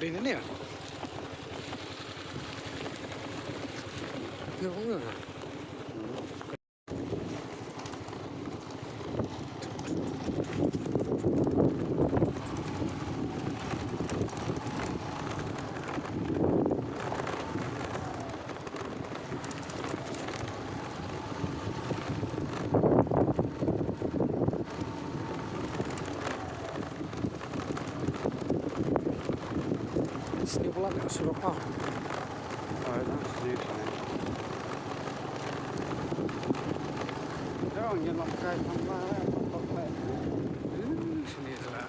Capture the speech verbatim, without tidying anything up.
Ini nih ya. Ya, ya. Sini pula kat surok ah. Oh, itu sini, sini. Dong, yang makai tambah lah, kotak lah. Hmm, sini lah.